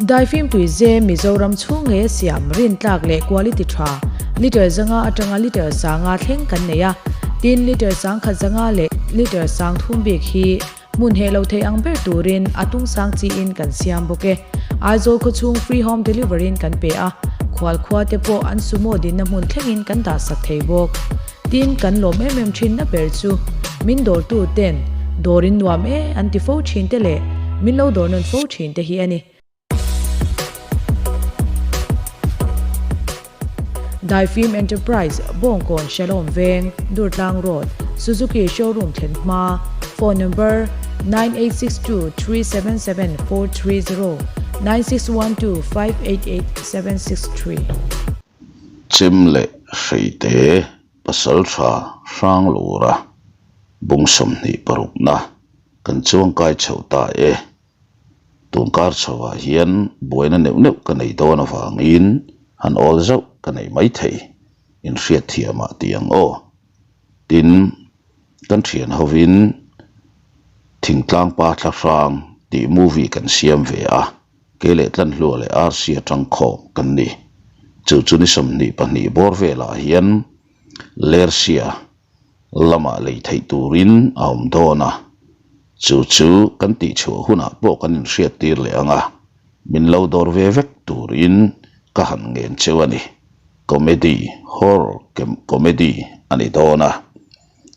Daifim tuize Mizoram chhung ngeia siam rintlak leh quality tha litre 500 atanga litre 500 thleng kan nei a, tin litre 10,000 zanga leh litre 3000 bik hi hmun heh lo thei ang ber turin a tung sang chiin kan siam bawk e. Aizawl khawchhung free home delivery in kan pe a, khual khua te pawh an sumo dinna hmun thlengin kan dahsak thei bawk. Tin, kan lawm em em thinna ber chu min dawrtu ten dawr in nuam e an ti fo thin te leh min lo dawr nawn fo thin te hi a ni. Daifim Enterprise, Bawngkawn Shalom Veng, Durtlang Road, Suzuki Showroom thlen hma, Phone number, 9862377430, 9612588763. Chem leh Hreite Pasaltha Hranglura bung 26 na kan chuangkai chho ta e. Tunkar chhovah hian buaina neuh neuh ka nei dawn avangin han awl zauh ka nei maithei, inhriatthiamah tih ang aw. Tin, kan thian hovin Thingtlang Pa Thlahrang tih movie kan siam ve a, kei leh Tlanhlua leh Arsi atang khawm kan ni. Chu chu ni 22 bawr velah hian Lersia lamah lei theih turin a awm dawn a, chu chu kan tihchhuah hunah pawh kan inhriattir leh ang a, min lo dawr ve vek turin ka han ngen cheu a ni. Comedy, horror comedy a ni dawn a,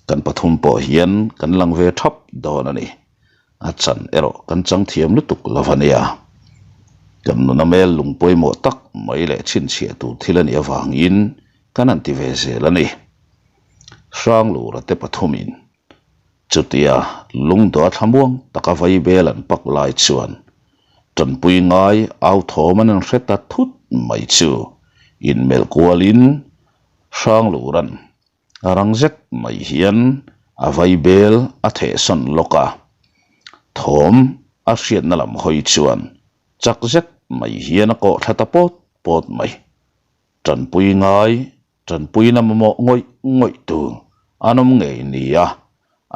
kan pathum pawh hian kan lang ve thap dawn a ni. A chan erawh kan chang thiam lutuk lo a nia. Kan nuna mel lung pawimawh tak mai leh chhinchhiah tur thil a nih avangin kan han ti ve zel a ni. Hranglura te pathumin chutia lungdawh a thlamuang taka vaibel an pak lai chuan tanpui ngai au thawm an an hre ta thut mai chu inmelh kualin Hranglura'n A rang zet mai hian a vaibel a thehsawn lawk a, thawm a hriatna lam hawi chuan chak zet mai hian a kawh thla ta pawt pawt mai. Tanpui ngai, tanpuina mamawh ngawih ngawih tu an awm ngei nia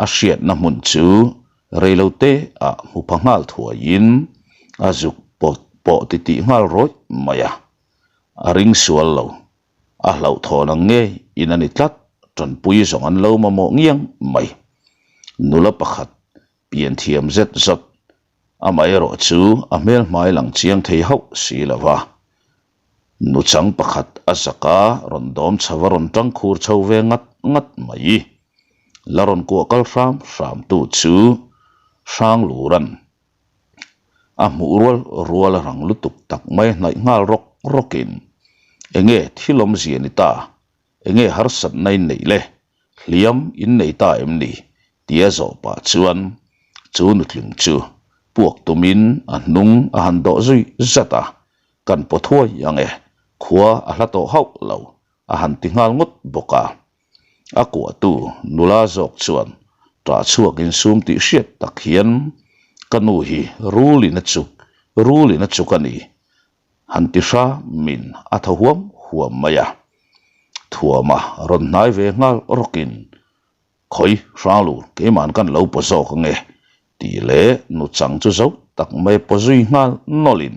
a hriatna hmun chu reilote ah hmu pha nghal thuaiin a zuk pawt pawh titih nghal rawih mai a, a ring sual lo. A hlauhthawn ang nge in a ni tlat, tanpui zawng an lo mamawh ngiang mai. Nula pakhat pian thiam zet zawt, amaherawh chu a hmel hmai lang chiang thei hauh si lo va. Nuchang pakhat a zak a, rawn dawm chho a rawn tang khur chho ve ngat ngat mai. La rawn kuah kal hram hram tu chu Hranglura'n A hmuh rual rual a rang lutuk tak mai a hnaih nghal rawk rawkin, Enge thil awmzia ni ta? Enge harsatna in neih le? Hliam in nei ta em ni? tia zawh pah chuan chu nutling chu puak tumin a hnung a han dawh zui zat a, Kan paw thuai ang e, khua a hla tawh hauh lo, a han ti nghal ngawt bawk a. A kuahtu nula zawk chuan ṭah chhuak insum tih hriat tak hian ka nu hi rulin a chuk, rulin a chuk a ni, han ti hramin a thaw huam huam mai a. Thuama rawn hnai ve nghal rawkin Khawi, Hranglur, keiman kan lo paw zawk ange, tih leh nuchang chu zo tak mai paw zui nghal nawlhin,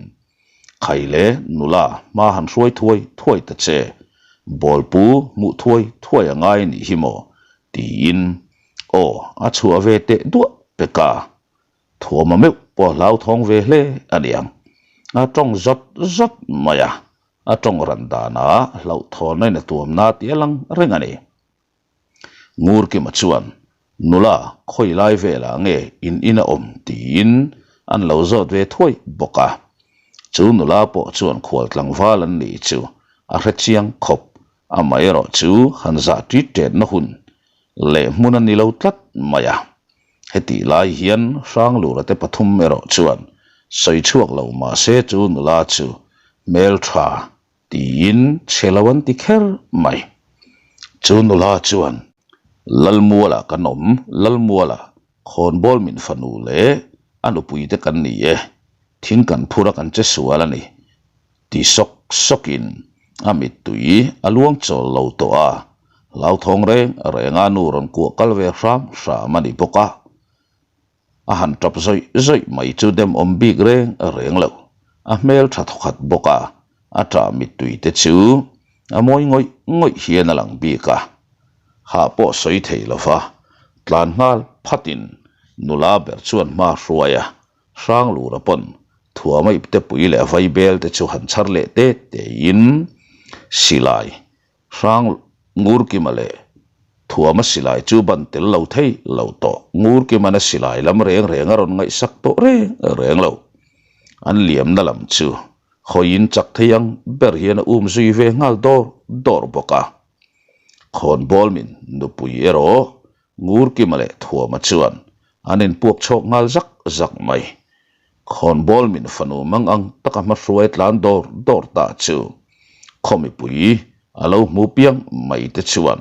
Khai le, nula, hma han hruai thuai thuai ta che, bawlpu hmuh thuai thuai a ngai nih hi maw? tiin aw a chhuah ve teh duah pek a. Thuama meuh pawh a hlauthawng ve hle a niang. A tawng zawt zawt mai a, a tawng ran danah hlauhthawnna in a tuamna tih a lang reng a ni. Ngurkima chuan, Nula, khawi lai velah nge in in a awm? tiin an lo zawt ve thuai bawk a. Chu nula pawh chuan khual tlangval an nih chu a hre chiang khawp, amaherawh chu han zah ṭit ṭetna hun leh hmun a ni lo tlat mai a. Hetih lai hian Hranglura te pathum erawh chuan sawi chhuak lo mahse chu nula chu hmelṭha Tiin chhe lo an ti kher mai. Chu nula chuan, Lalmuala kan awm, Lalmuala, khawnbawl min fanu leh a nupuite kan ni e, thing kan phur a kan che sual a ni, ti sawk sawkin a mittui a luang chawl lo tawh a, hlauthawng reng reng a nu rawn kuah kal ve hram hram a ni bawk a. A han tap zawih zawih mai chu dem awm bik reng reng lo. A hmel tha thawkhat bawk a, a ṭah mittui te chu a mawi ngawih ngawih hian a lang bik a. Hah pawh sawi thei lo va, tlan nghal phatin nula ber chuan hma hruai a, Hranglura pawn thuama iptepui leh vaibel te chu han chhar leh te tein silai Hrang Ngurkima leh Thuama silai chu ban tel lo thei lo tawh. Ngurkima'n a silai lam reng reng a rawn ngaihsak tawh reng reng lo. An liamna lam chu hawiin chak thei ang ber hian a um zui ve nghal dawr dawr bawk a. Khawnbawl min nupui erawh Ngurkima leh Thuama chuan an inpuak chhawk nghal zak zak mai. Khawnbawl min fanu mang ang taka hmahruai tlan dawr dawr ta chu khaw mipui a lo hmu piang mai te chuan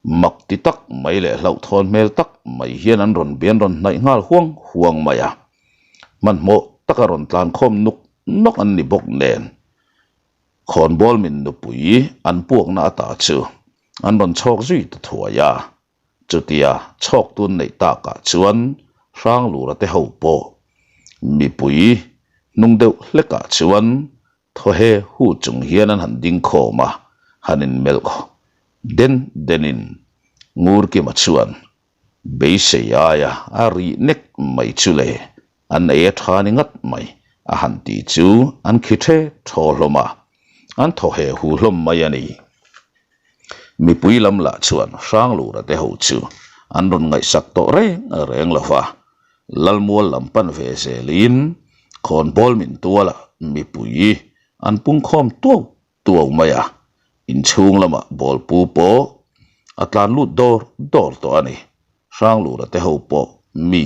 mak ti tak mai leh hlauhthawn hmel tak mai hian an rawn bian rawn hnaih nghal huang huang mai a. Hmanhmawh taka rawn tlan khawm nuk nawk an ni bawk nen Khawnbawl min nupui an puakna ata chu an rawn chhawk zui ta thuai a. Chutia chhawk tun neih takah chuan Hranglura te ho pawh mipui hnung deuh hlekah chuan thaw he hu chung hian an han ding khawm a, han inmelh den denin Ngurkima chuan beisei aia a rih nek mai chu le an ei a tha ni ngat mai a han tih chu an khi the thaw hlawm a, an thaw he hu hlawm mai a ni. Mipui lam lah chuan Hranglura te ho chu an rawn ngaihsak tawh reng reng lo va, Lalmual lam pan ve zelin khawnbawl min tualah mipui an pungkhawm tuau tuau mai a, inchhung lamah bawlpu pawh a tlan lut dawr dawr tawh a ni. Hranglura te ho pawh mi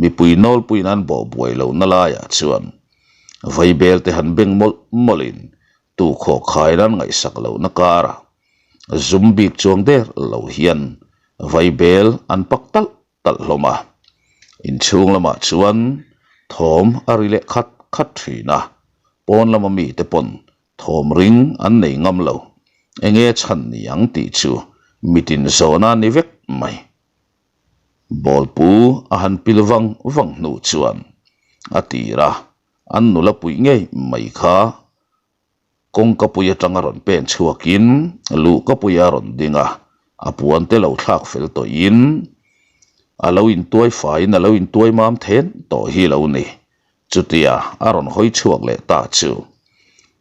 mipui nawlpuiin an bawh buai lohna laiah chuan vaibel te han beng mawlh mawlhin Tukhaw khain an ngaihsak lohna karah zum bik chuang der lo hian vaibel an pak talh talh hlawm a. Inchhung lamah chuan thawm a ri leh khat khat thin a, pawn lama mite pawn thawm ring an nei ngam lo. Enge chhan ni ang tih chu mitin zawhna a ni vek mai. Bawlpu a han pil vang vang hnu chuan a tir a. An nula puih ngei mai kha kawngkapui atanga rawn pen chhuakin luhkapui a rawn ding a, a puan te lo thlak fel tawhin a lo intuai faiin a lo intuai mam then tawh hi lo ni. Chutia a rawn hawi chhuak leh ta chu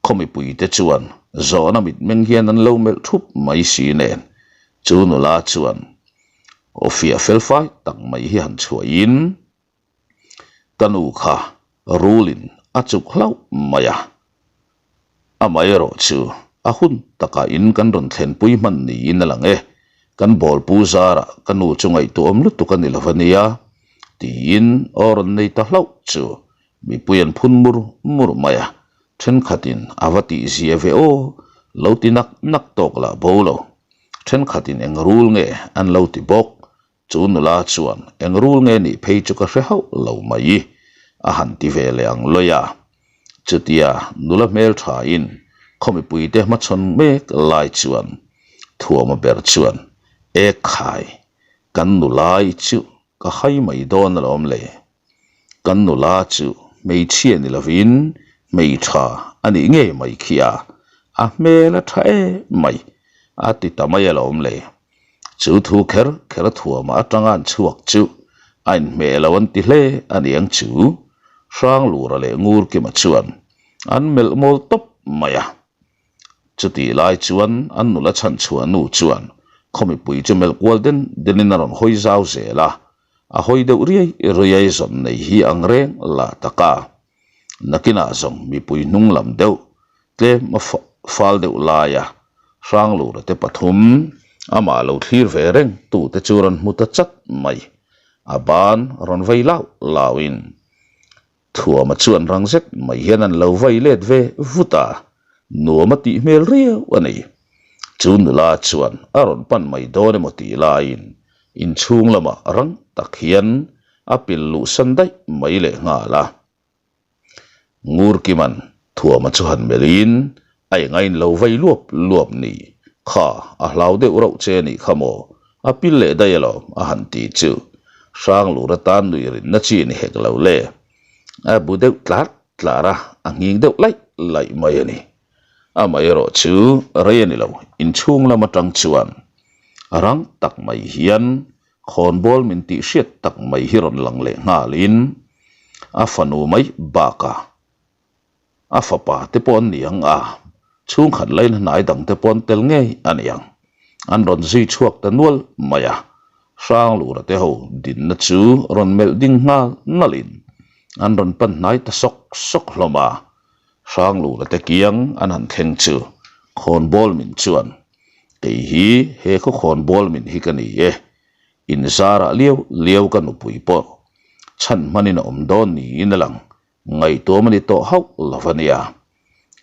khaw mipuite chuan zawhna mitmeng hian an lo melh thup mai si nen chu nula chuan aw fiah felfai tak mai hi han chhuahin Ka nu kha rulin a chuk hlauh mai a, amaherawh chu a hun takah in kan rawn thlenpui hman niin a lang e, kan bawlpu zarah ka nu chu ngaihtuahawm lutuk a ni lo a nia, tiin aw rawn nei ta hlauh chu mipui an phun mur mur mai a, thenkhatin a va tihzia ve aw lo ti nak nak tawk lah bo lo, thenkhatin eng rul nge an lo ti bawk. Chu nula chuan eng rul nge nih phei chu ka hre hauh lo mai a han ti ve leh ang lawi a. Chutia nula hmelthain khaw mipuite hmachhawn mek lai chuan Thuama ber chuan, Ekhai, kan nulai chu ka hai mai dawn alawm le. Kan nula chu hmeichhia ni lovin hmeitha a nih ngei mai khi a, a hmel a tha em mai a ti ta mai alawm le. Chu thu kher kher thuamah atanga an chhuak chu a inhmeh lo an ti hle a niang chu Hranglura leh Ngurkima chuan an melh mawl tawp mai a. Chutih lai chuan an nula chhanchhuah nu chuan khaw mipui chu melh kual den denin a rawn hawi zau zel a, a hawi deuh riai riai zawn nei hi ang reng lah tak a. Nakinah zawng mipui hnung lam deuh tlem a fal deuh laia Hranglura te pathum amah lo thlir ve reng tute chu rawn hmu ta chat mai. A ban rawn vei lau lauin Thuama chuan rang zet mai hian an lo vai let ve vut a, nuam a tih hmel riau a ni. Chu nula chuan a rawn pan mai dawn emaw tih laiin inchhung lamah rang tak hian a pil luhsan daih mai leh nghal a. Ngurkiman Thuama chu han melhin a engain lo vai luap luap ni kha a hlau deuh rauh che a nih kha maw? A pil leh daih alawm a han ti chu Hranglur atan nuih rinna chi ni hek lo le. A bu deuh tlat tlat. tlar a, a nghing deuh laih laih mai a ni. Amaherawh chu rei a ni lo, inchhung lam atang chuan rang tak mai hian khawnbawl min tih hriat tak mai hi rawn lang leh nghalin a fanu mai bakah A fapa te pawh an ni ang a, chhungkhat laina hnai dang te pawh an tel ngei a ni ang. An rawn zui chhuak ta nual mai a, Hranglura te ho dinna chu rawn melh ding nghal nalhin an rawn pan hnai ta sawk sawk hlawm a. Hranglura te kiang an han thleng chu khawnbawl min chuan, Kei hi he khaw khawnbawl min hi ka ni e, inzarah liau liau ka nupui pawh chhan hmanin a awm dawn niin a lang Ngaihtuam a ni tawh hauh lo a nia,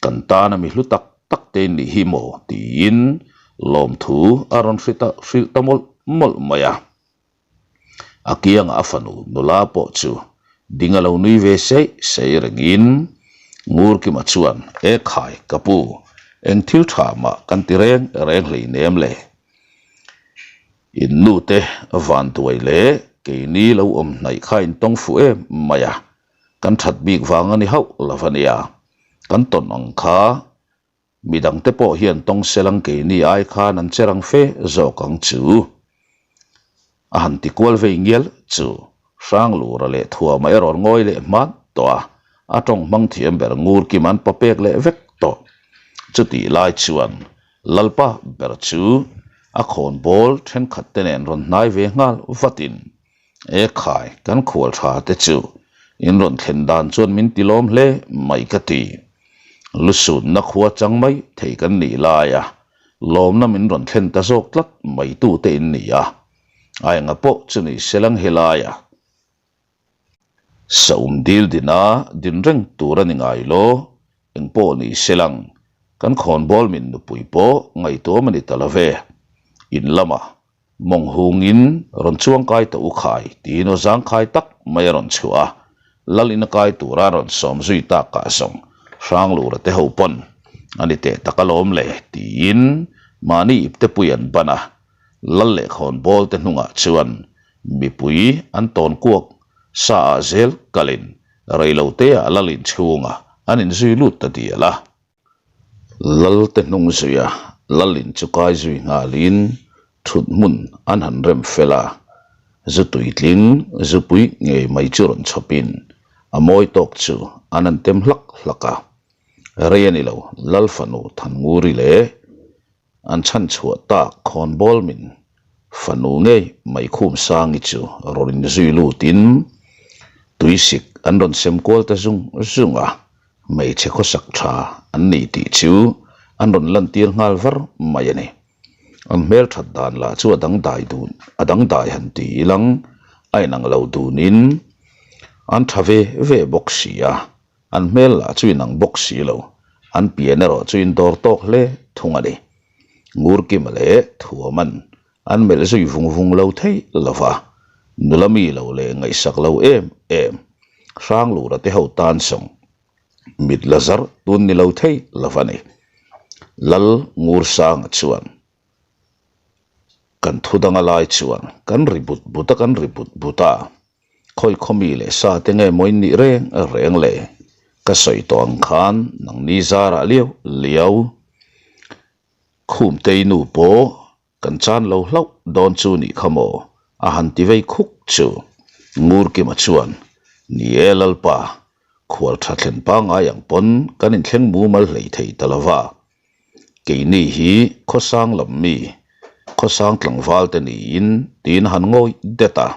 kan tana mi hlu tak tak te in nih hi maw tiin lawmthu a rawn hri ta hrilh ta mawlh mawlh mai a. A kiangah a fanu nula pawh chu ding a lo nui ve seih seih rengin Ngurkima chuan, E khai ka pu, eng thil tha mah kan ti reng reng hleinem le. In nute vanduai leh keini lo awm hnaih kha in tawng fuh em mai a, kan that bik vang a ni hauh lo a nia. Kan tawn ang kha midangte pawh hian tawng selang keini ai khan an che rang fe zawk ang chu. A han ti kual vei ngial chu Hranglura leh Thuama erawh ngawi leh hman tawh a, a tawng hmang thiam ber ngur kim an pa pek leh vek tawh. Chutih lai chuan Lalpa ber chu a khawnbawl thenkhat te nen rawn hnai ve nghal vatin, E khai, kan khual tha te chu in rawn thlen dan chuan min ti lawm hle mai ka ti. Lusunna khua chang mai thei kan nih laia lawmna min rawn thlen ta zawk tlat mai tute in ni a. A enga pawh chu ni selang helaia saum dil dina din reng tur a ni ngai lo, eng pawh ni selang kan khawnbawl min nupui pawh ngaihtuam a ni ta lo ve. In lamah mawng hungin rawn chuang kai tawh u khai tiin aw zangkhai tak mai a rawn chhuah a, lal in a kai tura rawn sawm zui takah zawng Hranglura te ho pawn a ni teh tak alawm le tiin mahni ipte pui an ban a. Lal leh khawnbawl te hnungah chuan mipui an tawn kuak sa ah zel kalin reilote ah lal inchhungah an inzui lut ta dial a. Lal te hnung zuia lal in chu kai zui nghalin thut hmun an han rem fel a, zu tuitling zupui ngei mai chu rawn chhawpin a mawi tawk chu an han tem hlak hlak a. Rei a ni lo, Lal fanu Thannguri leh An chhan chhuah tak khawnbawl min fanu ngei mai khum sangi chu rawn inzui lutin tuisik an rawn sem kual ta zung zung a, hmeichhe khawsak tha an ni tih chu an rawn lantir nghal var mai a ni. An hmelthat dan lah chu a dangdai dun a dangdai han ti ilang a inang lo dunin an tha ve ve bawk si a. An hmel lah chu inang bawk si lo, an pian erawh chu indawr tawk hle thung a ni. Ngurkima leh Thuaman an melh zui vung vung lo thei lo va, nula mi lo leh ngaihsak lo em em, Hranglura te ho tan sawng mit la zar tun ni lo thei lo va ni. Lal Ngursanga chuan kan thu danga lai chuan kan ri but but a kan ri but but a. Khawi khawmi leh sa te nge maw in nih reng reng le? Ka sawi tawh ang khan nangni zarah liau liau Khumtei nu pawh kan chan lo hlauh dawn chu nih kha maw? A han ti vei khuk chu. Ngurkima chuan, Ni e Lalpa, khual tha thlen pangngai ang pawn kan inthleng mumal hlei thei ta lova. Keini hi khawsang lam mi, khawsang tlangval te niin tiin a han ngawi det a.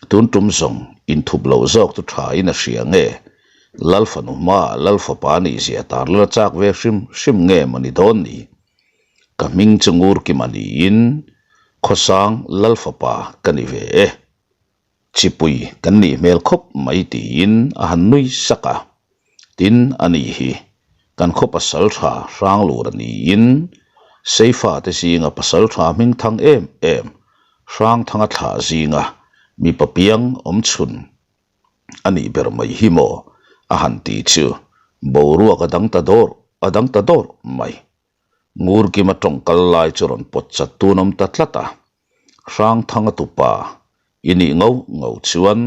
Tun tum zawng inthup loh zawk chu tha in a hria nge? Lal fanu hmaah Lal fapa nih zia tar lal a chak ve hrim hrim nge maw ni dawn ni? Ka hming chu Ngurkima niin khawsang Lal fapa ka ni ve e. Chipui kan nih hmel khawp mai tiin a han nui sak a. Tin, a ni hi kan khaw pasal tha Hranglur a niin Seifa te zinga pasal tha hming thang em em Hrangthanga thlah zinga mipa piang awm chhun a nih ber mai hi maw a han ti chu boruak a dang ta dawrh a dang ta dawrh mai. Ngurkima tawngkal lai chu rawn pawt chat tun awm ta tlat a. Hrangthanga tupa i nih ngau ngau chuan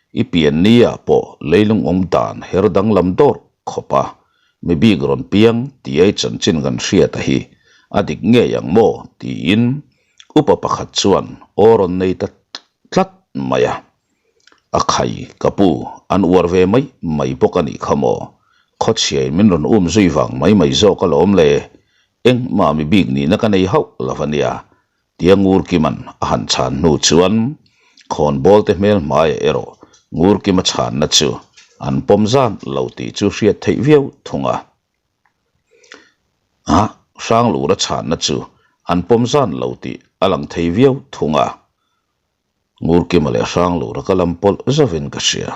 I pian ni ah pawh leilung awm dan her danglam dawrh khawp a, mi bik rawn piang tia i chanchin kan hriat a hi a dik ngei ang maw? tiin upa pakhat chuan aw rawn nei ta tlat mai a. A khai ka pu, an uar ve mai mai bawk a nih kha maw? Khawchhiain min rawn um zui vang mai mai zawk alawm le, engmah mi bik nihna ka nei hauh lo a nia, Tia Ngurkima'n a han chhan hnu chuan khawnbawl te hmel hmaiah erawh Ngurkima chhanna chu an pawm zan lo tih chu hriat theih viau thung a. A Hranglura chhanna chu an pawm zan lo tih a lang thei viau thung a. Ngurkima leh Hranglura ka lam pawlh zovin ka hria.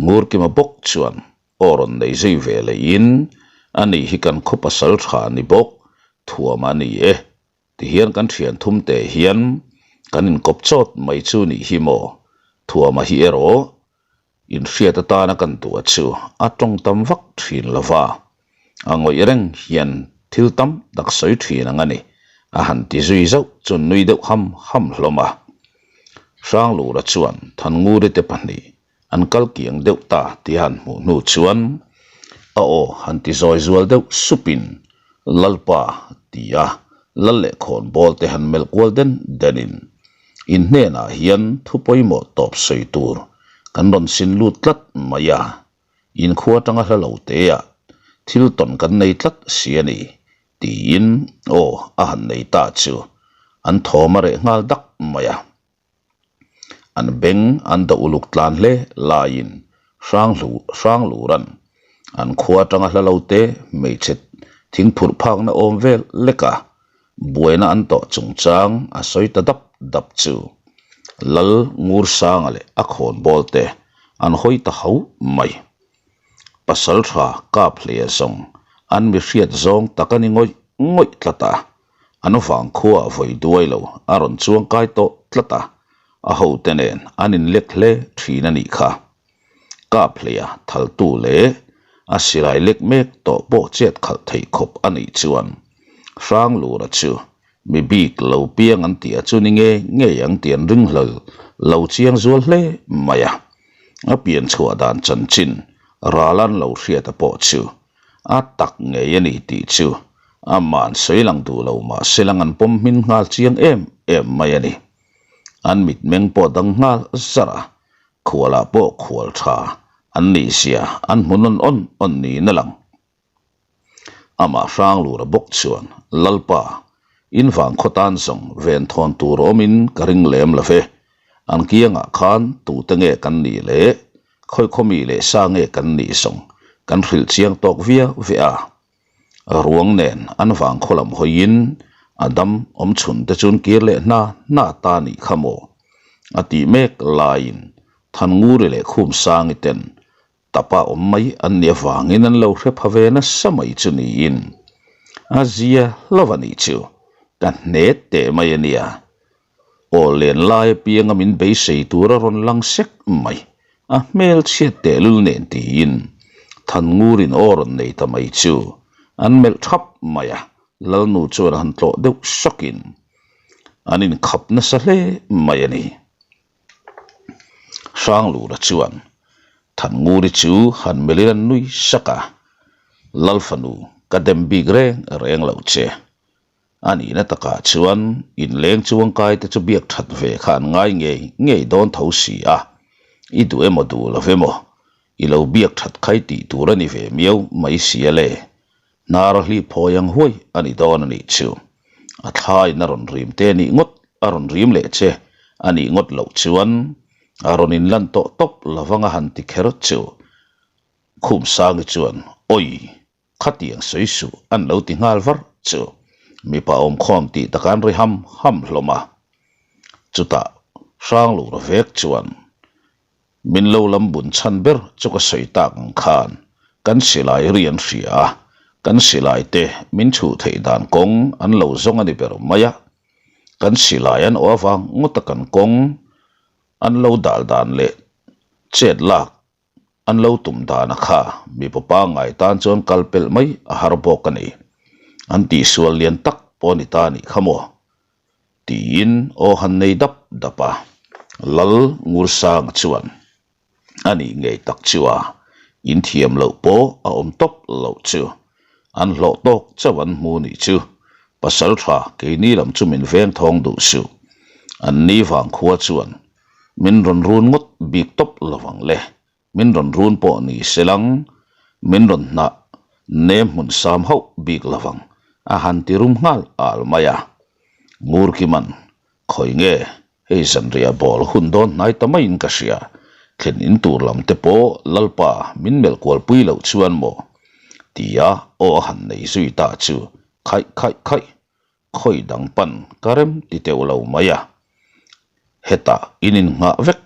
Ngurkima bawk chuan aw rawn nei zui ve lehin, Ani hi kan khaw pasal tha ni bawk, thuam a ni e. Tihian kan thian thum te hian kan inkawp chawt mai chu nih hi maw? Thuama hi erawh inhriat atana kan duh a chu a tawng tam vak thin lo va, a ngawih reng hian thil tam tak sawi thin ang a ni, a han ti zui zauh chu nui deuh ham ham hlawm a. Hranglura chuan Thannguri te pahnih An kal kiang deuh ta tih a han hmuh hnu chuan a aw han ti zawi zual deuh supin Lalpa ti a lal leh khawn bawl te han melh kual den denin in hnenah hian thu pawimawh tawp sawi tur kan rawn sin lut tlat mai a, in khua atanga hla lo teah thil tawn kan nei tlat si a ni tiin aw a han nei ta chu an thawm a reh nghal dak mai a. An beng an do uluk tlan hle laiin Hranglura'n an khua atanga hla lo te hmeichhe thing phurh phakna awm vel lek a, buaina an tawh chungchang a sawi ta dap dap chu Lal Ngursanga leh a khawnbawl te an hawi ta ho mai. Pasal tha kap hleia zawng an mi hriat zawng tak a ni ngawih ngawih tlat a, An vangkhua vawi duai lo a rawn chuang kai tawh tlat a, a hote nen an inlek hle thin a nih kha. Kaphleia thaltu leh a silai lek mek tawh pawh chet khalh theih khawp a nih chuan Hranglura chu mi bik lo piang an tih a chu ni ngei ngei ang tih an ring hlel lo chiang zual hle mai a. A pian chhuah dan chanchin ral an lo hriat a pawh chu A tak ngei a ni tih chu ama'n sawi lang duh lo mah se lang an pawm hmin nghal chiang em em mai a ni. An mitmeng pawh dang nghal zar a, khualah pawh khual tha an nih zia an hmu nawn awn awn niin a lang. Amah Hranglura bawk chuan, Lalpa, in vang khaw tan zawng venthawn tur awmin ka ring lem lo ve, an kiangah khan tute nge kan nih le? Khawi khawmi leh sa nge kan nih zawng kan hrilh chiang tawk viau ve a. Ruang nen an vang khaw lam hawiin a dam awm chhun te chuan kir leh hna hna ta nih kha maw? A tih mek laiin Thannguri leh Khumsangi ten tapa awm mai an nih avangin an lo hre pha ve nasa mai chu niin a zia hlauh a nih chu ka hne teh mai a nia. Aw len lai apianga min beisei tur a rawn lang sek mai, a hmel chhiat tehlul nen tiin Thanngûrin aw rawn nei ta mai chu an melh thap mai a, Lalnu chuan a han tlawh deuh sawkin an inkhap nasa hle mai a ni. Hranglura chuan Thanngûri chu han melhin an nui sak a, Lalfanu ka dem bik reng reng lo che. A nihna takah chuan inleng chuangkai te chu biak that ve kha an ngai ngei ngei dawn tho si a, i duh emaw duh lo emaw i lo biak that khai tih tur a ni ve miau mai si a le. Hnar a hlip phawi ang huai a ni dawn a nih chu. A thlaiin a rawn rim te nih ngawt a rawn rim leh che a nih ngawt loh chuan a rawn inlan tawh tawp lovang a han ti kher chu. Khumsangi chuan, Awi! Khatiang sawi suh an lo ti nghal var chu mipa awmkhawm tih taka an ri ham ham hlawm a. Chutah Hranglura vek chuan min lo lam bun chhan ber chu ka sawi tak ang khan kan silai ri an hria a, kan silai te min chhuh theih dan kawng an lo zawng a ni ber mai a. Kan silai an awh avang ngawta kan kawng an lo dal dan leh chet lak An lo tum dan a kha, mipa pangngai tan chuan kal pelh mai a har bawk a ni. An tihsual lian tak pawh a ni ta a nih kha maw? Tiin aw han nei dap dap a, Lal Ngursanga chuan. A nih ngei tak chu a inthiam loh pawh a awm tawp loh chu. An hlawh tawk chauh an hmu nih chu. Pasal tha keini lam chu min veng thawng duh suh. An ni vang khua chuan min rawn run ngawt bik tawp lo ang le. Min rawn run pawh ni se lang, min rawn hnah nem hmun sam hauh bik lo ang a han ti rum nghal al mai a. Ngurkiman, Khawi nge Hei zanriah bawl hun dawn hnai ta maiin ka hria, thlen in tur lam te pawh Lalpa min melh kual pui loh chuan maw? tia aw a han nei zui ta chu khaih khaih khaih, khawi dang pan ka rem ti teuh lo mai a, hetah in innghah vek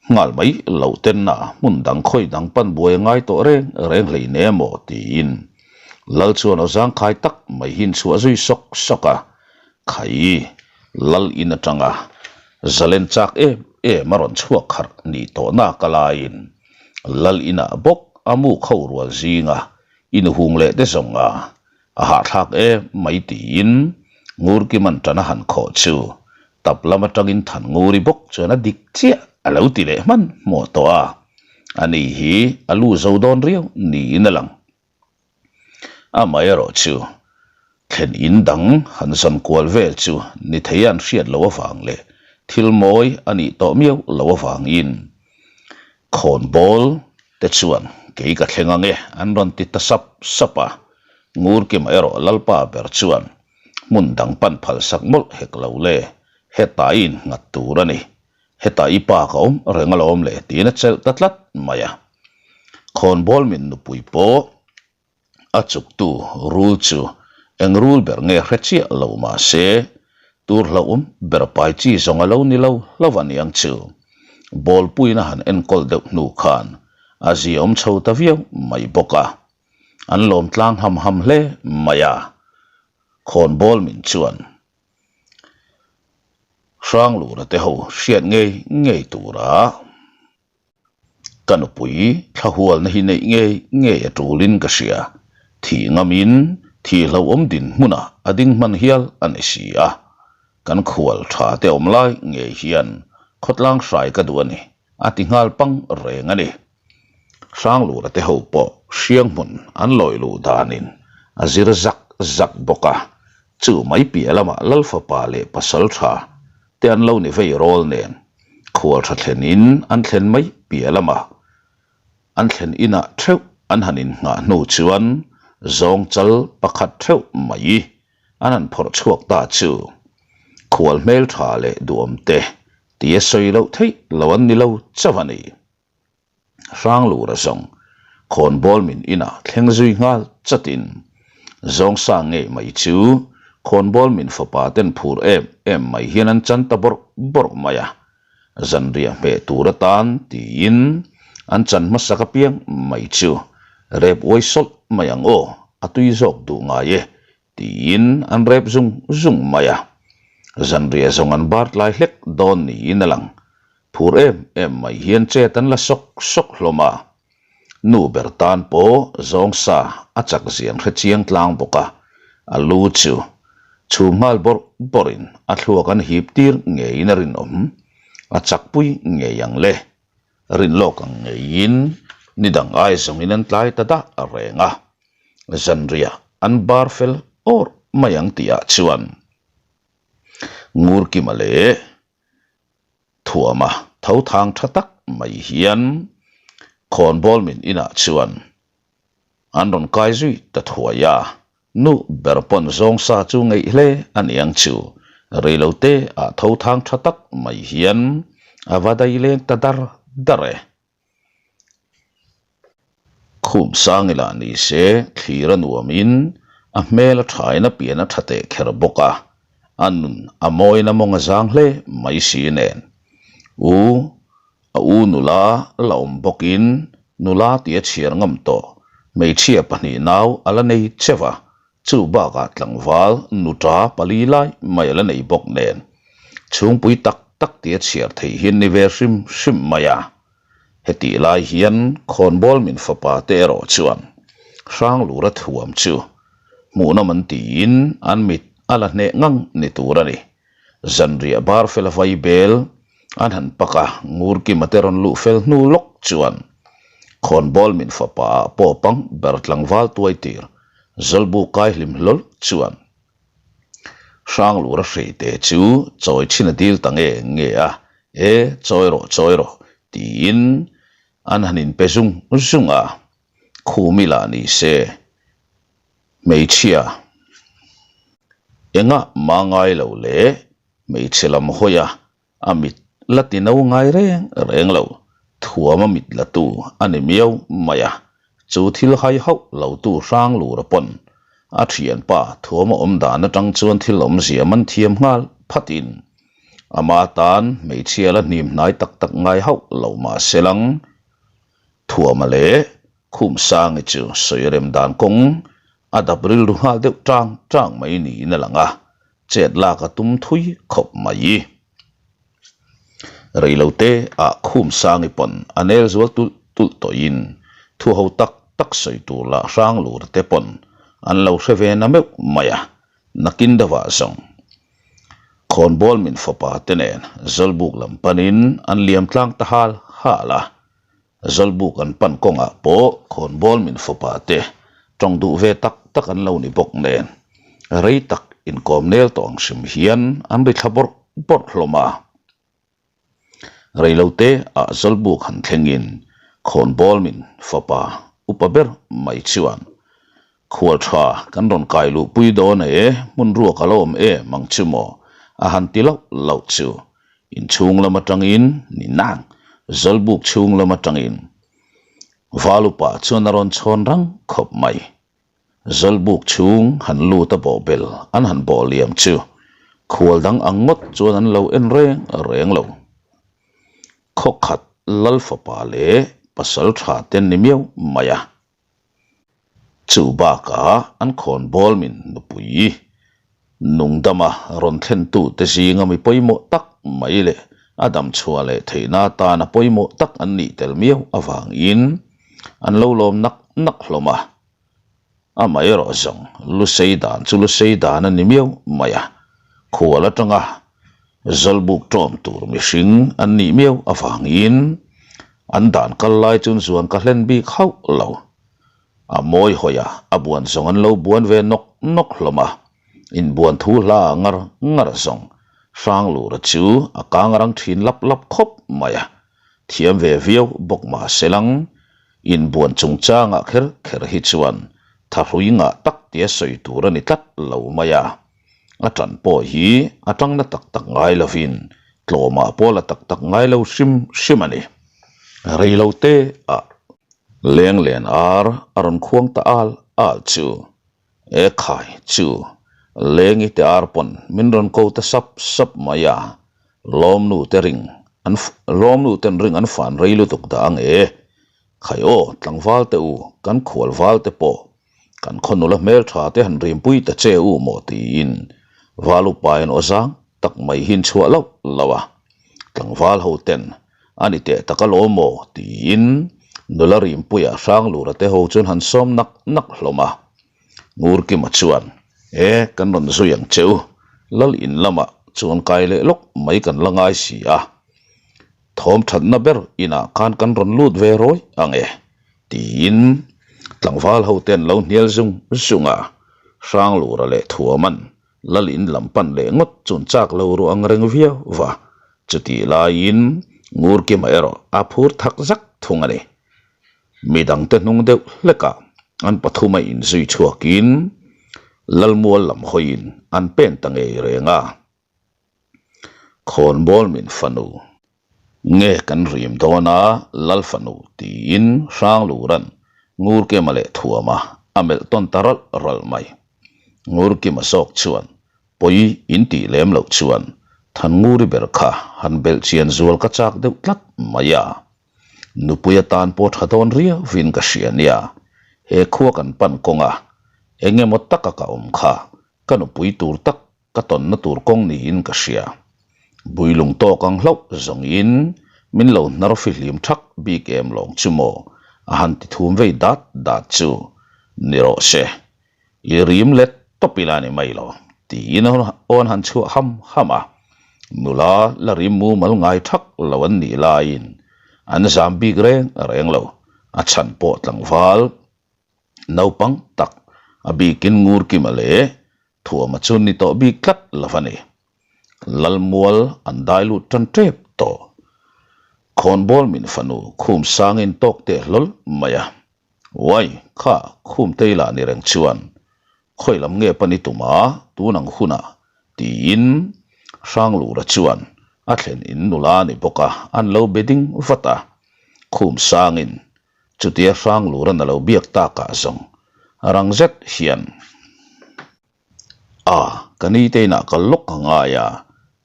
Nghal mai loh ten a hmun dang khawi dang pan buai a ngai tawh reng reng hlei ne maw tiin Lal chuan aw zangkhai tak mai hi inchhuah zui sawk sawk a, Khai Lal in atanga zalen chak em em a rawn chhuak kharh nih tawh nak a laiin Lal inah bawk a mu kho rual zinga inhung leh te zawng a A hahthlak em mai tiin Ngurkiman ṭan a han khawh chu tap lam aṭangin Thannguri bawk chuan a dik chiah a lo ti leh hman hmawh tawh a, ani hi a lu zo dawn riau niin a lang. Amaherawh chu thlen in dang han zawn kual vel chu ni thei an hriat loh avang leh thil mawi a nih tawh miau loh avangin Khawnbawl te chuan kei ka thleng ange an rawn ti ta sap sap a, Ngurkima erawh Lalpa ber chuan hmun dang pan phal sak mawlh hek lo le, hetah i innghat tur a ni, hetah i pa ka awm reng alawm le tiin a chelh ta tlat mai a. Khawnbawl min nupui pawh A chuktu rul chu eng rul ber nge hre chiah lo mah se, tur hlauhawm ber pai chi zawng a lo ni lo hlauh a niang chu. Bawlpuiin a han enkawl deuh hnu khan a ziaawm chho ta viau mai bawk a. An lawm tlang ham ham hle mai a, khawnbawl min chuan Hranglura te ho hriat ngei ngei tura. Ka nupui thlahualna hi neih ngei ngei a tulin ka hria. Thih ngamin thih hlauhawm dinhmunah a ding hman hial a ni si a. Kan khual tha te awm lai ngei hian khawtlang hrai ka duh a ni, a ti nghal pang reng a ni. Hranglura te ho pawh hriang hmun an lawi luh danin a zir zak zak bawk a, chu mai piah lamah Lalfapa leh Pasal tha te an lo ni vei rawl nen khual tha thlen in an thlen mai piah lamah an thlen inah theuh an han innghah hnu chuan zawng chal pakhat theuh mai an han phawrh chhuak ta chu khual hmel tha leh duhawm te tia sawi loh theih lo an ni lo chauh a ni. Hranglura zawng khawnbawl min inah thleng zui nghal chatin zawngsa ngei mai chu khawnbawl min fapa ten phur em em mai hian an chan ta bawrh bawrh mai a, zanriah hmeh tur atan tiin an chan hmasak apiang mai chu rep uai sawlh mai ang aw, a tui zawk duh ngai e tiin an rep zung zung mai a, zanriah zawng an bar tlai hlek dawn niin a lang. Phur em em mai hian chet an la sawk sawk hlawm a, nu ber tan pawh zawng sa a chak zian hre chiang tlang bawk a, a lu chu chhum nghal bawrh bawrhin a thluak an hip tir ngeiin a rinawm, a chakpui ngei ang le. Rin lawk ang ngeiin ni dang ai zawngin an tlai ta dah reng a, zanriah an bar fel awrh mai ang tihah chuan Ngurkima leh Thuama tho thang tha tak mai hian khawnbawl min inah chuan an rawn kai zui ta thuai a, nu ber pawn zawng sa chu ngeih hle a ni ang chu, reilote ah tho thang tha tak mai hian a va dai leng ta dar dar e. Khum sang ila ni se thlir a nuamin a hmel a thain a pian a tha teh kher bawk a, a nun a mawiin a mawng a zang hle mai si nen. U, a u nula la awm bawkin nula tih a chhiar ngam tawh, hmeichhia pahnih nau a la nei cheuh a, chu bakah tlangval nuta pali lai mai a la nei bawk nen. Chhungpui tak tak tih a chhiar theih hi an ni ve hrim hrim mai a. Hetih lai hian khawnbawl min fapa te erawh chuan Hranglura thuam chu hmuhnawm an tiin an mit a la hneh ngang ni tur a ni. Zanriah bar fel a vai bel. An han pak a, Ngurkima te rawn luh fel hnu lawk chuan khawnbawl min fapa ah pawh pang ber tlangval tuai tir Zawlbu kai hlim hlawl chuan Hranglura hreite chu chawi chhin a dil ta nge nge a, E, chawi rawh, chawi rawh, tiin an han inpe zung zung a, Khumi lah ni se, hmeichhia engah mah ngai lo leh hmeichhe lam hawi a, a mit la ti no ngai reng reng lo, thuam a mit la tu a ni miau mai a, chu thil hai hauh lo tu hrang lura pawn a thianpa thuam a awm dan atang chuan thil awmzia man thiam nghal phatin ama tan hmeichhia la hnim hnai tak tak ngai hauh lo mah se lang thuama leh Khumsangi chu sawi rem dan kawng a dap rilru nghal deuh tang tang mai niin a lang a, chet lak a tum thui khawp mai. Reilote ah Khumsangi pawn a nel zual tulh tulh tawhin thu ho tak tak sawi tur lah hrang lur te pawn an lo hre ve na meuh mai a, nakin deuhah zawng khawnbawl min fapa te nen Zawlbuk lam panin an liam tlang ta hal hal a. Zawlbuk an pan kawngah pawh khawnbawl min fapa te tawng duh ve tak tak an lo ni bawk nen rei tak inkawm nel tawh ang hrim hian an ri thla bawrh bawrh hlawm a. Reilote ah Zawlbuk han thlengin khawnbawl min fapa upa ber mai chuan Khual tha kan rawn kai luh pui dawn e, hmun ruak a lo awm em ang chu maw? A han ti loh loh chu. Inchhung lam atangin ni nang, Zawlbuk chhung lam atangin. Valupa chuan a rawn chhawn rang khawp mai. Zawlbuk chhung han lut a bawhbel an han bawh liam chu khual dang ang ngawt chuan an lo en reng reng lo. Khawkhat Lal fapa leh pasal tha te ni miau mai a. Chu bakah an khawnbawl min nupui nungdama rawn thlentute zinga mi pawimawh tak mai leh a damchhuah leh theihna atana pawimawh tak an nih tel miau avangin an lo lawm nak nak hlawm a. Amaherawh zawng lusei dan chu lusei dan a ni miau mai a, khual atanga Zawlbuk ṭawm tur mihring an nih miau avangin an dan kal lai chuan zuan ka hlen bik hauh lo. A mawi hawi a, a buan zawng an lo buan ve nawk nawk hlawm a, inbuan thu hla ngar ngar zawng Hranglura chu a kang rang ṭhin lap lap khawp mai a, thiam ve viau bawk mah se lang, inbuan chungchangah kher kher hi chuan thahrui ngah tak tia sawi tur a ni tlat lo mai a. A ṭan pawh hi a ṭang na tak tak ngai lovin tlawmah pawh la tak tak ngai lo hrim hrim a ni. Rei lo te ah leng len ar a rawn khuang ta al al chu e khai chu lengi te ar pawn min rawn ko ta sap sap mai a, lawmnu te ring an lawmnu ten ring an fan rei lutuk dah ang e. Khai aw tlangval te u kan khual val te pawh Kan khaw nula hmeltha te han rimpui ta che u maw tiin val upain aw zang tak mai hi an chhuah loh loh a, tlangval ho ten a ni teh tak alawm maw tiin nula rimpuia Hranglura te ho chuan han sawm nak nak hlawm a. Ngurkima chuan E kan rawn zui ang che u, lal in lamah chuan kai leh lawk mai kan la ngai si a, thawm thatna ber inah khan kan rawn lut ve rawi ang e. Tiin tlangval ho te an lo hnial zung zung a, Hranglura leh Thuaman Lal in lam pan leh ngawt chun chak lo ru ang reng viau va, chutih laiin Ngurkima erawh a phur thak zak thung a ni. Midangte hnung deuh hlekah an pathuma inzui chhuakin Lalmual lam hawiin an pen ta ngei reng a. Khawnbawl min fanu nge kan rim dawn a Lal fanu tiin Hranglura'n Ngurkima leh Thuama a melh tawn ta ralh ralh mai. Ngurkima zawk chuan pawi in tih lem loh chuan Thannguri ber kha han belh chian zual ka chak deuh tlat mai a. Nupui atan pawh tha dawn riauvin ka hria nia, he khua kan pan kawnga eng emaw taka ka awm kha ka nupui tur tak Ka tawnna tur kawng niin ka hria. Builung tawk ang hlauh zawngin min lo hnar fihlim thak bik em lawng chu maw a han ti thum vei dat dat chu ni rawh se. I rim let tawp ila ni mai lo tiin awn han chhuah ham ham a. Nula la rim mumal ngai thak lo an nih laiin an zam bik reng reng lo, a chhan pawh tlangval naupang tak a bikin Ngurkima leh Thuama chu ni tawh bik tlat lo a ni. Lalmual an dai lut tan tep tawh. Khawnbawl min fanu khum sangin tawk teh hlawl mai a. Uai, kha khum tei lah ni reng chuan khawi lam nge pan i tum a, tun ang hunah tiin Hranglura chuan a thlen in nula ni bawk a, an lo be ding vat a. Khum sangin chutia Hranglura'n a lo biak takah zawng rang zet hian. A, ka ni te inah kal lawk ka ngai a,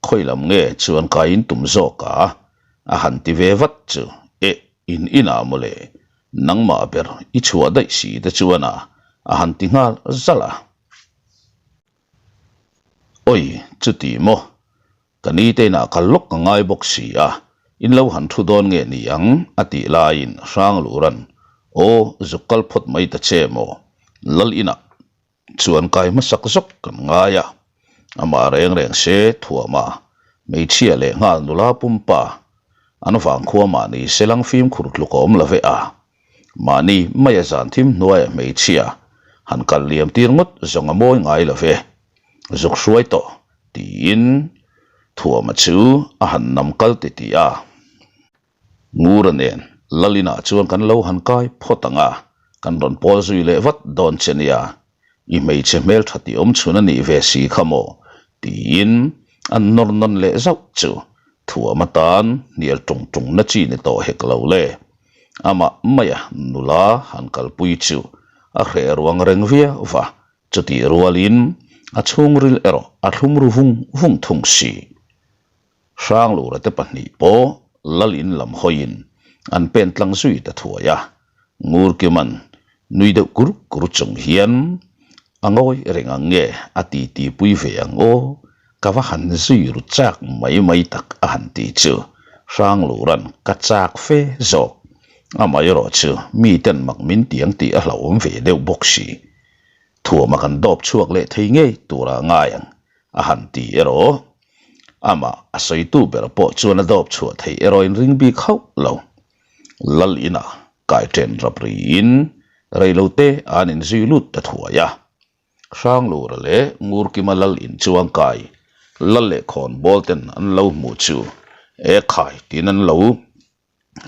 khawi lam nge chuan ka in tum zawk a? A han ti ve vat chu, Eh, in inah mawle, nangmah ber i chhuah daih si te chuan a, a han ti nghal zalh a. Awi, chuti maw? Ka ni te inah kal lawk ka ngai bawk si a, in lo han thu dawn nge ni ang? a tih laiin Hranglura'n, Aw, zuk kal phawt mai ta che maw? Lal inah Chuan kai hmasak zawk kan ngai a, amah reng reng se thuama hmeichhia leh nghal nula pumpa an vangkhua mahni selang fimkhur tluk a awm lo ve a, mahni maia zan thim hnuaia hmeichhia han kal liam tir ngawt zawng a mawi ngai lo ve, zuk hruai tawh tiin thuama chu a han nam kal titih a. Ngura nen Lalina chuan kan lo han kai phawt ang a, kan rawn pawl zui leh vat dawn che nia, i hmeichhe hmeltha tih awm chhun a nih ve si kha maw? tiin an nawr nawn leh zauh chu thuam atan hnial tung tung na chi ni tawh hek lo le. Amah maia nula han kalpui chu a hreh ruang reng viau va, chutih rualin a chhungril erawh a thlum ru vung vung thung si. Hranglura te pahnih pawh lal in lam hawiin an pen tlang zui ta thuai a, Ngurkiman nui deuh kur kur chung hian a ngawi reng ang nge a ti ti pui ve ang aw, ka va han zui ru chak mai mai tak a han ti chu Hranglura'n ka chak fe zawk, amaherawh chu miten mak min tiang tih a hlauhawm ve deuh bawk si, thuama kan dawp chhuak leh thei ngei turah ngai ang a han ti erawh. Amah a sawitu ber pawh chuan a dawp chhuah theih erawh in ring bik hauh lo. Lal inah kai ṭen rap riin reilote an inzui lut ta thuai a. Hranglura leh Ngurkima lal in chuang kai lal leh khawnbawl ten an lo hmuh chu e khai tiin an lo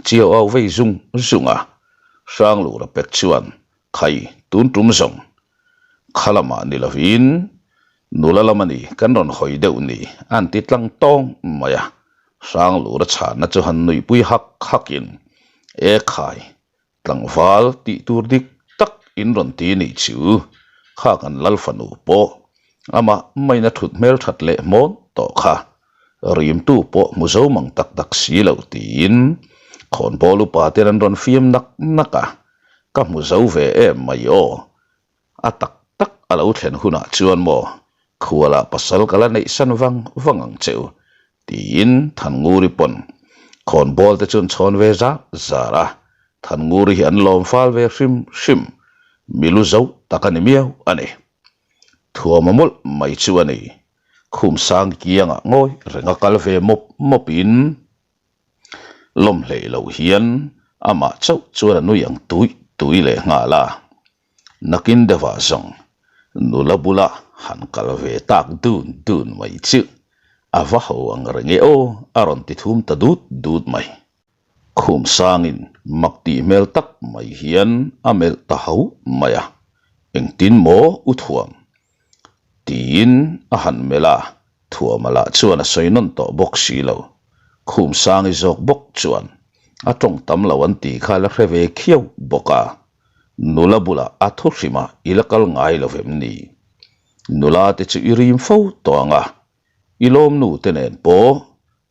Chiau au vei zung zung a, Hranglura pek chuan Khai tun tum zawng kha lamah ni lovin nula lam a ni kan rawn hawi deuh ni a an ti tlang tawng mai a. Hranglura chhanna chu han nuihpui hak hakin E khai Tlangval tih tur dik tak in rawn ti nih chu kha kan lal fanu pawh amah maina thut hmel that leh hmawn tawh kha rimtu pawh hmu zo mang tak tak si lo tiin khawnbawl upa ten an rawn fiam nak nak a, ka hmu zo ve em mai aw. A tak tak a lo thlen hunah chuan maw khualah pasal ka la neih san vang vang ang che u tiin Thannguri pawn khawnbawl te chuan chhawn ve zar zar a, Thannguri hi an lawm fal ve hrim hrim, milu zo tak a ni miau a ni. Thuama mawlh mai chu a ni, khum sang kiangah ngawi reng a kal ve mawp mawpin lawm hleih loh hian amah chauh chuan a nui ang tui tui leh nghal a. Nakin deuhah zawng nula bula han kal ve tak dun dun mai chu a va ho ang reng e aw a rawn ti thum ta dut dut mai. Khum sangin mak tih hmel tak mai hian a melh ta ho mai a, engtin maw u thuam? Tiin a han melh a, Thuama lah chuan a sawi nawn tawh bawk si lo. Khum sangi zawk bawk chuan a tawng tam lo an tih kha la hre ve khiau bawk a. Nula bulah a thu hrimah i la kal ngai lo vem ni? Nula te chu i rim fo tawh ang a, i lawmnu te nen pawh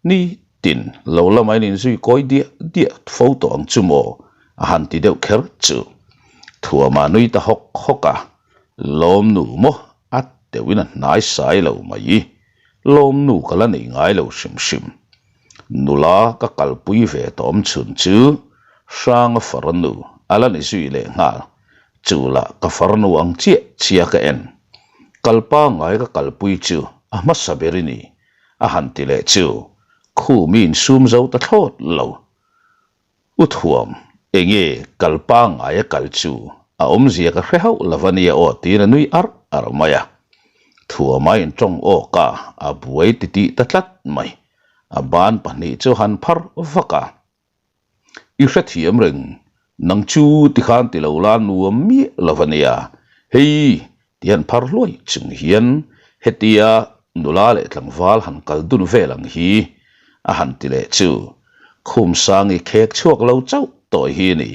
ni tin lo lama in inzui kawi diah diah fo tawh ang chu maw? a han ti deuh kher chu. Thuama nui ta hawk hawk a, lawmnu maw a teuhin a hnai sai lo mai. Lawmnu ka la nei ngai lo hrim hrim. Nula ka kalpui ve tawh awm chhun chu Hranga farnu a la ni zui leh nghal. Chu lah ka farnu ang chiah chiah ka en. Kal pangngai ka kalpui chu a hmasa ber i ni. A han ti leh chu Khumi insum zo ta thlawt lo. U Thuam, enge kal pangngai a kal chu a awmzia ka hre hauh lo ania aw tiin a nui arh arh mai a. Thuama intawng awk a, a buai titih ta tlat mai. A ban pahnih chu han phar vak a. I hrethiam reng, nang chu tikhan ti lo la nuam miah lo ania. Hei ti han phar hluai chung hian hetia nula leh tlangval han kal dun vel ang hi a han ti leh chu Khumsangi khek chhuak lo chauh tawh hi a ni.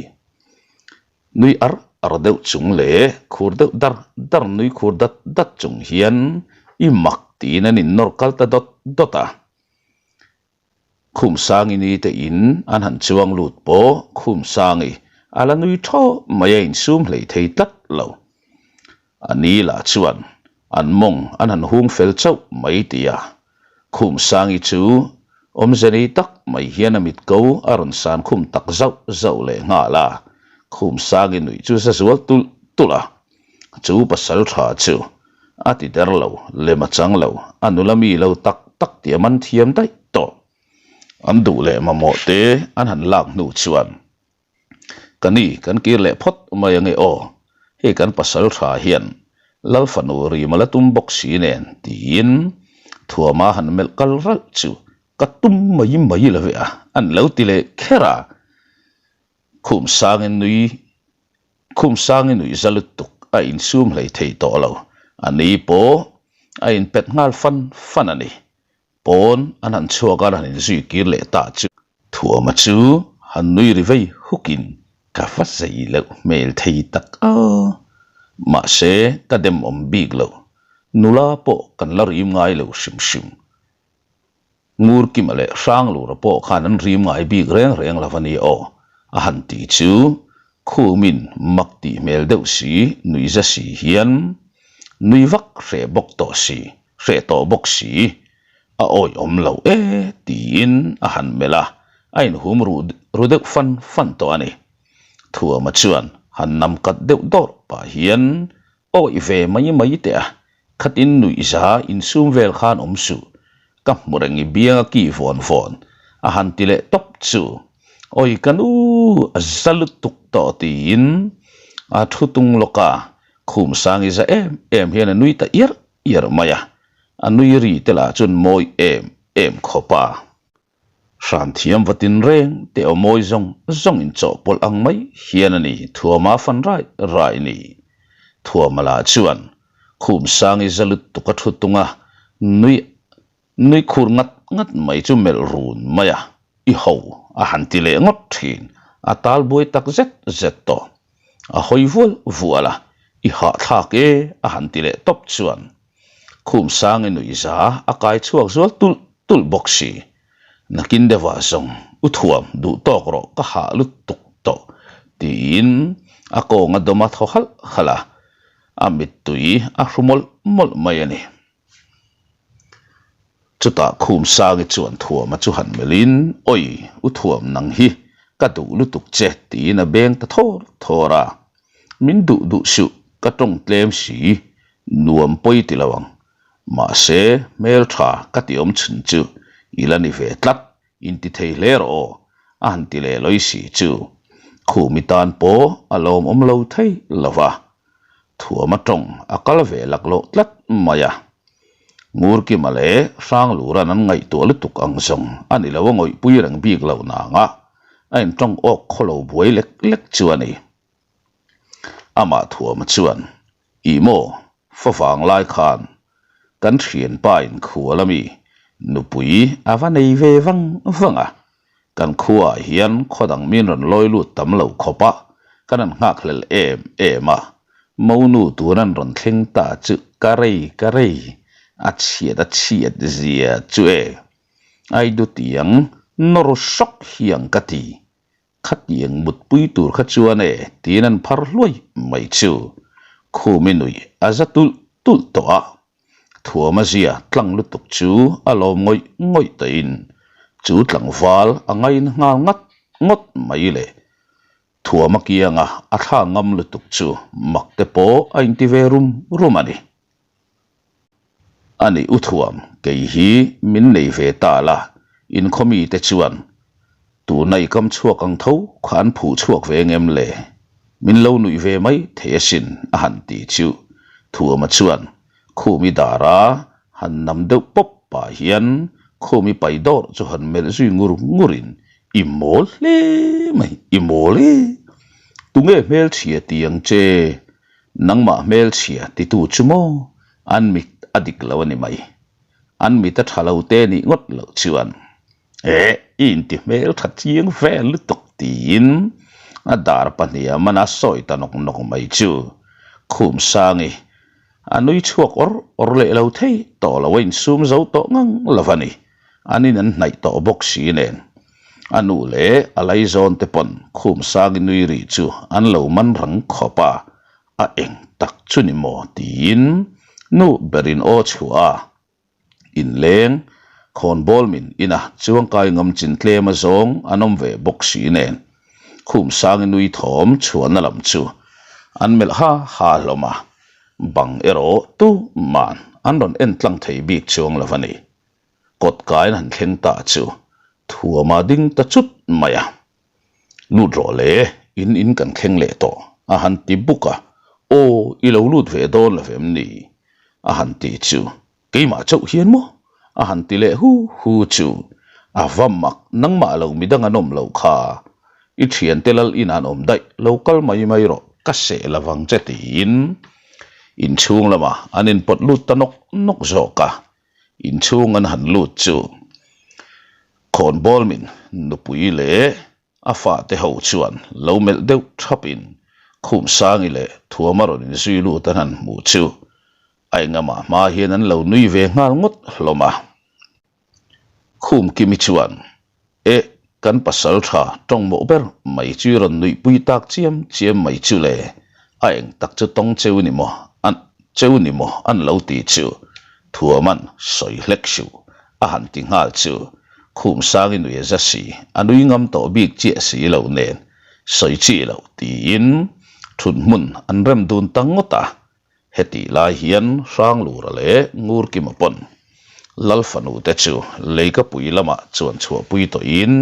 Nui ar ar deuh chung leh khur deuh dar dar nui khur dat dat chung hian i mak tiin an innawr kal ta dawt dawt a. Khumsangi ni te in an han chuang lut pawh Khumsangi a la nui thaw mai a insum hlei thei tlat lo. A ni lah chuan an mawng an han hung fel chauh mai ti a. Khumsangi chu awmze nei tak mai hian a mit ko a rawn san khum tak zauh zauh leh nghal a. Khumsangi nuih chu za zual tulh tulh a. Chu pasal tha chu a ti der lo, lem a chang lo, a nula mi lo tak tak tih a man thiam daih tawh. An duh leh mamawh te an han lak hnu chuan, Ka ni, kan kir leh phawt mai ange aw, hei kan pasal tha hian Lal fanu rim a la tum bawk si nen tiin Thuama han melh kal ralh chu ka tum mai mai lo ve a, an lo ti leh kher a. Khumsangin nui Khumsangi nuih za lutuk a insum hlei thei tawh lo. A ni pawh a inpet nghal fan fan a ni. Pawn an han chhuak a, an han inzui kir leh ta chu. Thuama chu han nui ri vei hukin ka va zei loh hmel thei tak a. Mahse ka demawm bik lo. Nula pawh kan la rim ngai lo hrim hrim. Ngurkima leh Hranglura pawh khan an rim ngai bik reng reng lo a ni aw, a han ti chu Khumin mak tih hmel deuh si, nuihza si hian nui vak hreh bawk tawh si, hreh tawh bawk si, a awihawm lo e tiin a han melh a, a inhum ru ru deuh fan fan tawh a ni. Thuama chuan han nam kat deuh dawrh pah hian Awih ve mai mai teh a, khatin nuihza insum vel khan awm suh, ka hmu reng i biang a kih vawn vawn a han ti leh tawp chu, Awi ka nu a za lutuk tawh tiin a thu tung lawk a, Khumsangi za em em hian a nui ta iarh iarh mai a, a nui ri te lah chuan mawi em em khawp a. Hran thiam va tin reng teh aw mawi zawng zawng in chawhpawlh ang mai hian a ni Thuama fan rai rai ni. Thuama lah chuan khum sangi za lutuk a thu tung a, nui nui khur ngat ngat mai chu melh run mai a, i ho a han ti leh ngawt thin, a tal buai tak zet zet tawh. A hawi vual vual a, i hahthlak e a han ti leh tawp chuan Khum sangi nuihza a kai chhuak zual tulh tulh bawk si. Nakin deuhah zawng u thuam duh tawk rawh ka hah lutuk tawh tiin a kawng a dawm a thaw halh halh a, a mittui a hru mawlh mawlh mai a ni. Chutah Khum sangi chuan thuama chu han melhin Awi u thuam nang hi ka duh lutuk che tiin a beng ta thawr thawr a. Min duh duh suh, ka tawng tlem si, nuam pawi ti lo ang. Mahse, hmeltha ka ti awm chhun chu i la ni ve tlat, inti thei hle rawh aw, a han ti leh lawi si chu. Khumi tan pawh a lawmawm lo thei lo va, thuam a tawng a kal ve laklawh tlat mai a. Ngurkima leh Hranglura'n an ngaihtuah lutuk ang zawng a ni lo a ngawihpui reng bik lo nanga a intawng awk khaw lo buai lek lek chu a ni. Amah thuama chuan, Ih maw, fa vang lai khan kan thianpa in khual ami nupui a va nei ve vang vang a, kan khuaah hian khaw dang min rawn lawi lut tam lo khawp a, kan han nghak hlel em em a, monu tun an rawn thleng ta chu ka rei ka rei, a chhiat a chhiat zia chu e, Aidu tiang nawr hrawk hiang ka ti, Khatiang mutpui tur kha chuan e tiin an phar hluai mai chu Khumi nui a za tulh tulh tawh a, Thuama zia tlang lutuk chu a lawm ngawih ngawih tawhin chu tlangval a ngain nghal ngat ngawt mai le. Thuama kianga a thla ngam lutuk chu mak te pawh a inti ve rum rum a ni. A nih u Thuam, kei hi min nei ve ta la, in khaw mite chuan tuna i kam chhuak ang tho kha an phuh chhuak ve ngem le? Min lo nuih ve mai thei asin a han ti chu Thuama chuan Khumi dara han nam deuh pawp pah hian Khumi pai dawrh chu han melh zui ngur ngurin I mawl hle mai, i mawl e! Tunge hmelchhia ti ang che? Nangmah hmelchhia titu chu maw? An mit a dik lo a ni mai. An mit a tha lo te nih ngawt loh chuan Eh, i inti hmel tha chiang vel lutuk tiin a dar pahniha mana sawi ta nawk nawk mai chu Khumsangi a nui chhuak awr awr leh lo thei tawh lo a insum zo tawh ngang lo a ni. An in an hnaih tawh bawk si nen a nu leh a laizawn te pawn Khumsangi nui ri chu an lo man rang khawp a, a eng tak chu ni maw tiin nu berin aw chhuah a inleng khawnbawl min ina chuangkai ngam chin tlem a zawng an awm ve bawk si nen Khumsangi nui thawm chhuahna lam chu an melh ha ha hlawm a, bang erawh tuman an rawn en tlang thei bik chuang lo a ni. Kawt kaiin han thleng ta chu thuama ding ta chut mai a. Lut rawh le, in in kan thleng leh tawh, a han ti buk a. Aw, i lo lut ve dawn lo vem ni? a han ti chu. Keimah chauh hian maw? a han ti leh hu hu chu. A va mak, nangmah lo midang an awm loh kha. I thiante lal in an awm daih, lo kal mai mai rawh, ka seh lo vang che tiin inchhung lamah an inpawt lut ta nawk nawk zawk a. Inchhung an han lut chu khawnbawl min nupui leh a fate ho chuan lo melh deuh thapin Khumsangi leh Thuama rawn inzui lut an han hmuh chu a engamah hma hian an lo nui ve nghal ngawt hlawm a. Khumkimi chuan Eh, kan pasal tha tawng mawh ber mai chu i rawn nuihpui tak chiam chiam mai chu le, a eng tak chu tawng cheu ni maw, an cheu ni maw an lo ti chu Thuaman sawi hlek suh a han ti nghal chu Khumsangi nui a za si, a nui ngam tawh bik chiah si lo nen sawi chi loh tiin thut hmun an rem dun ta ngawt a. Hetih lai hian Hranglura leh Ngurkima pawn Lal fanu te chu Leikapui lamah chuan chhuahpui tawhin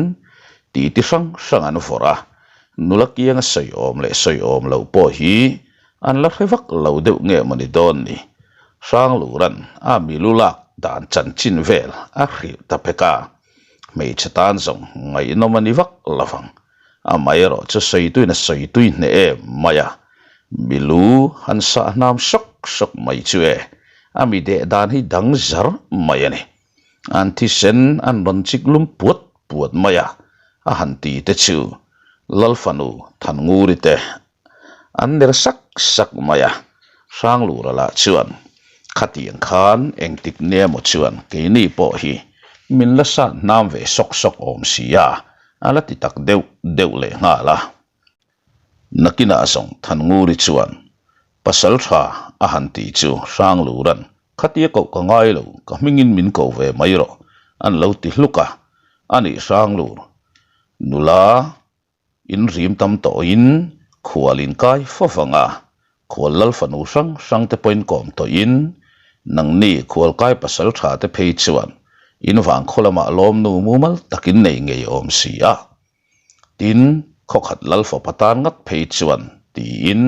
titi hrang hrang an vawrh a, nula kianga sawi awm leh sawi awm loh pawh hi an la hre vak lo deuh nge maw ni dawn ni. Hranglura'n a milu lak dan chanchin vel a hrilh ta pek a, hmeichhe tan zawng ngaihnawm a ni vak lo vang. Amaherawh chu sawituin a sawitui hneh em mai a, milu han sah hnam sawk sawk mai chu e, a mi deh dan hi dang zar mai a ni. An thisen an rawn chik lum puat puat mai a, a han ti te chu Lalfanu Thannguri te An ner sak sak mai a, Hranglura lah chuan, Khatiang khan engtik nia maw chuan keini pawh hi min la sat hnam ve sawk sawk awm si a, a la ti tak deuh deuh leh nghal a. Nakinah zawng Thannguri chuan, Pasal tha a han ti chu Hranglura'n, Khatia koh ka ngai lo, ka hmingin min ko ve mai rawh, an lo ti hluk a. Anih Hranglur, nula In rim tam tawhin khual in kai fo vang a, khual lal fanu hrang hrang te pawhin kawm tawhin nangni khual kai pasal tha te phei chuan in vang khaw lamah lawmnu mumal takin nei ngei awm si a. Tin, khawkhat lal fapa tan ngat phei chuan tiin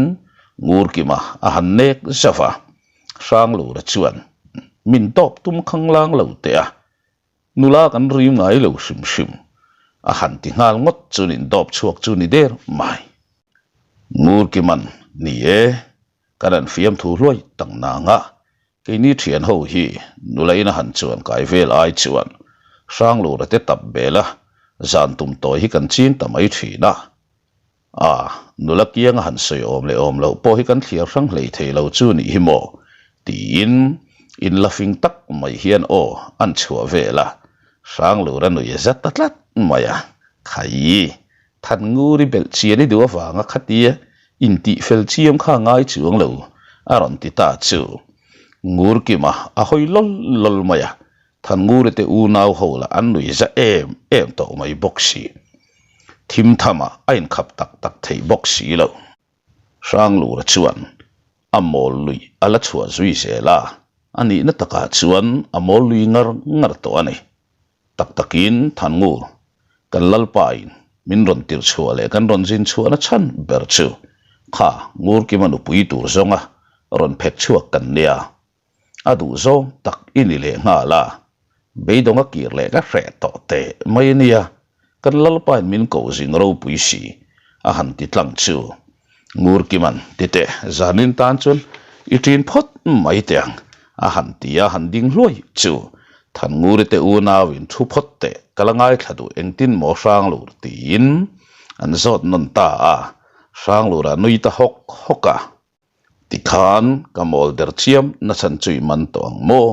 Ngurkima a han nek zauh a, Hranglura chuan min tawp tum khanglang lo teh a, Nula kan rim ngai lo hrim hrim, a han ti nghal ngawt chuan in dawp chhuak chu ni der mai. Ngurkiman, Ni e, kan han fiamthu hluai tak nanga keini thian ho hi nula in a han chuan kai vel ai chuan Hranglura te tap bel a, zan tum tawi hi kan ching ta mai thin a. A, nula kianga han sawi awm leh awm loh pawh hi kan thliar hrang hlei thei lo chu nih hi maw? tiin in la fing tak mai hian aw an chhuah vel a, Hranglura nui a za ta tlat mai a, Khaii, Thannguri belh chian i duh avanga khatia intih fel chiam kha ngai chuang lo a rawn ti ta chu. Ngurkima a hawi lawl lawl mai a, Thannguri te unau ho lah an nui za em em tawh mai bawk si. Thim thamah a inkhap tak tak theih bawk si lo. Hranglura chuan a mawl lui a la chhuah zui zel a. A nihna takah chuan a mawl lui ngar ngar tawh a ni. Tak takin Thangur, kan Lalpain min rawn tirh chhuah leh kan rawn zin chhuahna chhan ber chu kha Ngurkima nupui tur zawnga rawn phek chhuak kan nia. A duh zawng tak i ni leh nghal a, beidawng a kir leh ka hreh tawh teh mai a nia, kan Lalpain min koh zing ropui si a han ti tlang chu. Ngurkiman, ti teh, zanin tan chuan i ṭin phawt mai teh ang, a han ti a, han ding hluai chu. Thannguri te unauin thu phawt teh ka la ngaithla duh engtin maw Hranglur tiin an zawt nawn ta a, Hranglura nui ta hawk hawk a. Tikhan ka mawl der chiam nachhan chu i man tawh ang maw?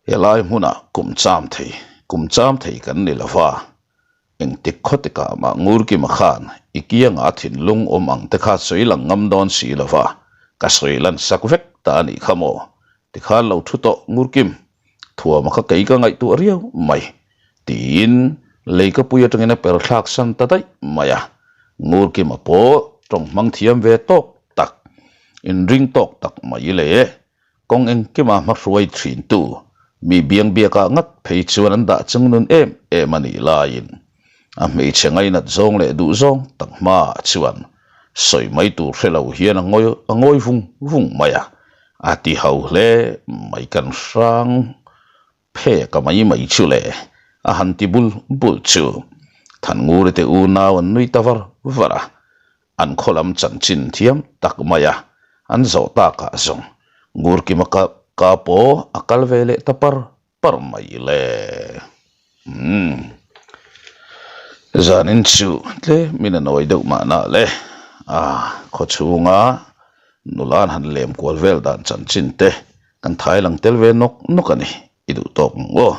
Helai hmunah kum cham thei, kum cham thei kan ni lo va, engtik khaw tikah mah Ngurkima khan i kiangah a thinlung awm ang te kha sawi lang ngam dawn si lo va, ka sawi lan sak vek ta a nih kha maw? Tikhan lo thu tawh Ngurkim, thuama kha kei ka ngaihtuah riau mai. Tiin leikapui atangin a per thlak san ta daih mai a, Ngurkima pawh tawng hmang thiam ve tawk tak, inring tawk tak mai leh kawng engkima hmahruai thintu mi biangbiakah ngat phei chuan an dah chung nun em em a nih laiin a hmeichhe ngainat zawng leh duh zawng tak hmaah chuan sawi mai tur hre lo hian a ngawi a ngawi vung vung mai a, a ti ho hle mai kan hrang. Phek a mai mai chu le, a han ti bul bul chu. Thannguri te unau an nui ta var var a, an khaw lam chanchin thiam tak mai a, an zawh takah zawng Ngurkima ka ka pawh a kal ve leh ta par par mai le. Umm. Zanin chu tlemin a nawi deuh mahna le, a khaw chhunga nula an han lem kual vel dan chanchin te Kan thai lang tel ve nawk nawk a ni, i duh tawk ang aw.